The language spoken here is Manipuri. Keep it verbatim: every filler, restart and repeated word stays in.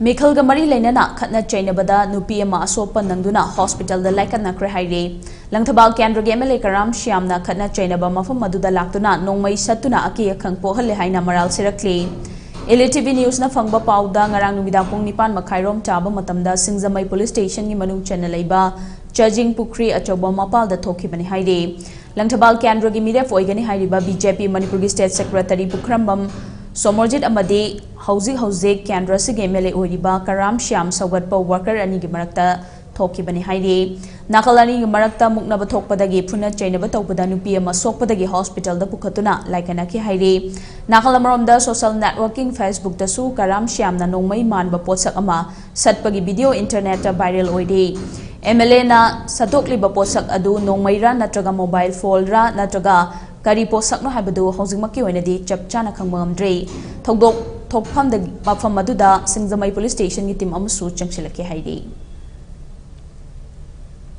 ꯃꯤꯈꯜꯒ ꯃꯔꯤ ꯂꯩꯅꯅ ꯈꯠꯅ ꯆꯩꯅꯕꯗ ꯅꯨꯄꯤ ꯑꯃ ꯑꯁꯣꯛꯄ ꯅꯪꯗꯨꯅ ꯍꯣꯁꯄꯤꯇꯥꯜꯗ ꯂꯥꯏꯀꯠꯅꯈ꯭ꯔꯦ ꯍꯥꯏꯔꯤ꯫ ꯂꯪꯊꯕꯥꯜ ꯀꯦꯟꯗ꯭ꯔꯒꯤ MLA ꯀꯔꯥꯝ ꯁ꯭ꯌꯥꯝꯅ ꯈꯠꯅ ꯆꯩꯅꯕ ꯃꯐꯝ ꯑꯗꯨꯗ ꯂꯥꯛꯇꯨꯅ ꯅꯣꯡꯃꯩ ꯁꯠꯇꯨꯅ ꯑꯀꯤ ꯑꯈꯪ ꯄꯣꯛꯍꯜꯂꯦ ꯍꯥꯏꯅ ꯃꯔꯥꯜ ꯁꯤꯔꯛꯂꯤ꯫ LATV Newsꯅ ꯐꯪꯕ ꯄꯥꯎꯗ ꯉꯔꯥꯡ ꯅꯨꯃꯤꯗꯥꯡ ꯄꯨꯡ ꯅꯤꯄꯥꯟ ꯃꯈꯥꯏꯔꯣꯝ ꯇꯥꯕ ꯃꯇꯝꯗ ꯁꯤꯡꯖꯃꯩ Police Stationꯒꯤ ꯃꯅꯨꯡ ꯆꯟꯅ ꯂꯩꯕ ꯆꯥꯖꯤꯡ ꯄꯨꯈ꯭ꯔꯤ ꯑꯆꯧꯕ ꯃꯄꯥꯜꯗ ꯊꯣꯛꯈꯤꯕꯅꯤ ꯍꯥꯏꯔꯤ꯫ ꯂꯪꯊꯕꯥꯜ ꯀꯦꯟꯗ꯭ꯔꯒꯤ ꯃꯤꯔꯦꯞ ꯑꯣꯏꯒꯅꯤ ꯍꯥꯏꯔꯤꯕ BJP ꯃꯅꯤꯄꯨꯔꯒꯤ State Secretary ꯄꯨꯈ꯭ꯔꯝꯕꯝ ꯁꯣꯃꯣꯔꯖꯤꯠ ꯑꯃꯗꯤ ꯍꯧꯖꯤꯛ ꯍꯧꯖꯤꯛ ꯀꯦꯟꯗ꯭ꯔ ꯑꯁꯤꯒꯤ MLA ꯑꯣꯏꯔꯤꯕ ꯀꯔꯥꯝ ꯁ꯭ꯌꯥꯝ ꯁꯧꯒꯠꯄ worker ꯑꯅꯤꯒꯤ ꯃꯔꯛꯇ ꯊꯣꯛꯈꯤꯕꯅꯤ ꯍꯥꯏꯔꯤ꯫ ꯅꯥꯀꯜ ꯑꯅꯤꯒꯤ ꯃꯔꯛꯇ ꯃꯨꯛꯅꯕ ꯊꯣꯛꯄꯗꯒꯤ ꯐꯨꯅ ꯆꯩꯅꯕ ꯇꯧꯕꯗ ꯅꯨꯄꯤ ꯑꯃ ꯁꯣꯛꯄꯗꯒꯤ ꯍꯣꯁꯄꯤꯇꯥꯜꯗ ꯄꯨꯈꯠꯇꯨꯅ ꯂꯥꯏꯀꯠꯅꯈꯤ ꯍꯥꯏꯔꯤ꯫ ꯅꯥꯀꯜ ꯑꯃꯔꯣꯝꯗ social networking Facebookꯇꯁꯨ ꯀꯔꯥꯝ ꯁ꯭ꯌꯥꯝꯅ ꯅꯣꯡꯃꯩ ꯃꯥꯟꯕ ꯄꯣꯠꯁꯛ ꯑꯃ ꯁꯠꯄꯒꯤ video internetꯇ viral ꯑꯣꯏꯔꯤ꯫ MLAꯅ ꯁꯠꯇꯣꯛꯂꯤꯕ ꯄꯣꯠꯁꯛ ꯑꯗꯨ ꯅꯣꯡꯃꯩꯔꯥ ꯅꯠꯇ꯭ꯔꯒ mobile phoneꯔꯥ ꯅꯠꯇ꯭ꯔꯒ ꯀꯔꯤ ꯄꯣꯠꯁꯛꯅꯣ ꯍꯥꯏꯕꯗꯨ ꯍꯧꯖꯤꯛꯃꯛꯀꯤ ꯑꯣꯏꯅꯗꯤ ꯆꯞ ꯆꯥꯅ ꯈꯪꯕ ꯉꯝꯗ꯭ꯔꯤ꯫ ꯊꯧꯗꯣꯛ ꯊꯣꯛꯐꯝꯗ, ꯃꯐꯝ ꯑꯗꯨꯗ ꯁꯤꯡꯖꯃꯩ Police Stationꯒꯤ team ꯑꯃꯁꯨ ꯆꯪꯁꯤꯜꯂꯛꯀꯦ ꯍꯥꯏꯔꯤ꯫